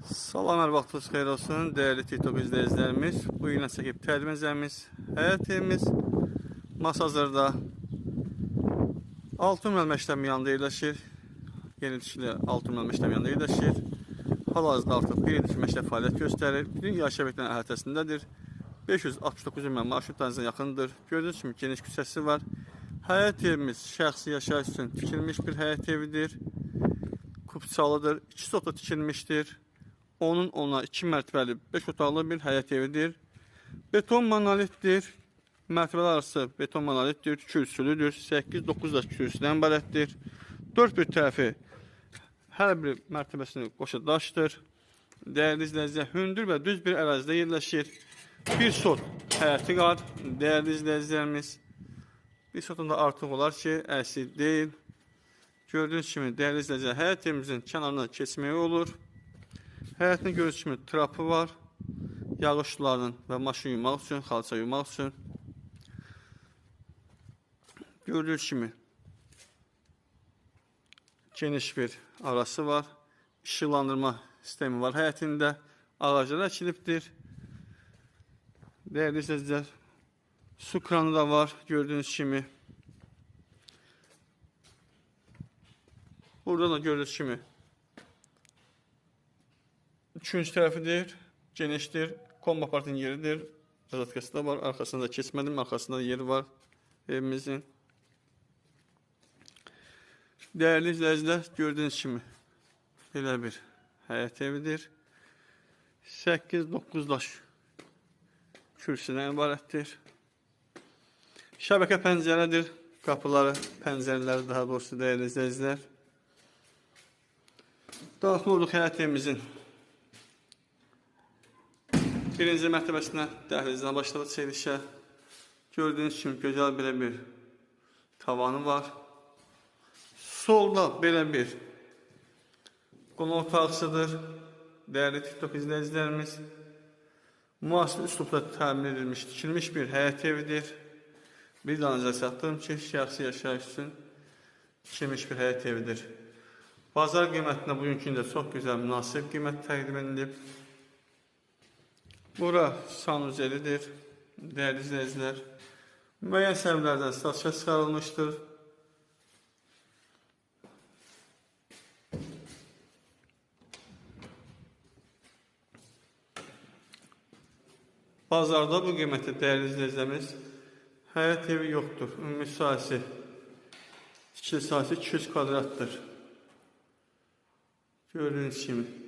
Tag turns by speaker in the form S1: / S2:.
S1: Salam, hər vaxtınız xeyir olsun, dəyərli TikTok izləyicilərimiz. Bu günə çəkib təqdim edəcəyimiz həyət evimiz Masazırda 6 nömrəli məktəbin yanında yerləşir. Yeni tikili 6 nömrəli məktəbin yanında yerləşir. Hal-hazırda artıq bir ildir ki, məktəb fəaliyyət göstərir. Bütün yaşayış obyektlərinin əhatəsindədir. 569 nömrəli marşrut dənizə yaxındır. Gördüyünüz kimi geniş küçəsi var. Həyət evimiz şəxsi yaşayış üçün tikilmiş bir həyət evidir. Kupçalıdır. 2 sotda tikilmişdir. Onun ona 2 mərtəbəli 5 otaqlı bir həyət evidir. Beton monolitdir. Mərtəbələr arası beton monolitdir, kürsülüdür. 8-9 daş kürsüdən ibarətdir. Dörd bir tərəfi hər bir mərtəbəsini qoşa daşdır. Dəyərli izləyicilər, hündür və düz bir ərazidə yerləşir. Bir sot həyəti var, dəyərli izləyicilərimiz. Bir sotun da artıq olar ki, əksik deyil. Gördüyünüz kimi, dəyərli izləyicilər, həyət evimizin kənarından keçməyi olur. Həyətin gördüyünüz kimi trapı var. Yağış sularının və maşın yumaq üçün, xalça yumaq üçün. Gördüyünüz kimi geniş bir arası var. İşıqlandırma sistemi var həyətində. Ağaclar əkilibdir. Dəyərli izləyicilər, su kranı da var gördüyünüz kimi. Burada da gördüyünüz kimi üçüncü tərəfidir, genişdir. Kombi aparatın yeridir. Rozetkası da var. Arkasında keçmədim, arkasında da yeri var evimizin. Dəyərli izləyicilər, gördüyünüz kimi belə bir həyət evidir. 8-9 daş kürsüdən ibarətdir. Şəbəkə pəncərədir. Qapıları, pəncərələri daha doğrusu dəyərli izləyicilər. Daxil olduq həyət evimizin birinci mərtəbəsinə, dəhlizdən başladıq çəkilişə. Gördüyünüz kimi gözəl belə bir tavanı var. Solda belə bir qonaq otaqsıdır. Dəyərli TikTok izləyicilərimiz, müasir üslubda təmin edilmiş, tikilmiş bir həyət evidir. Bir daha nəzərə çatdırım ki, şəxsi yaşayış üçün tikilmiş bir həyət evidir. Bazar qiymətinə bugünkü gündə çox gözəl, münasib qiymət təqdim edilib. Bura sanuzelidir, dəyərli izləyicilər. Müəyyən səbəblərdən satışa çıxarılmışdır. Bazarda bu qiymətə dəyərli izləyicilərimiz həyət evi yoxdur. Ümumi sahəsi, tikili sahəsi 200 kvadratdır. Gördüyünüz kimi.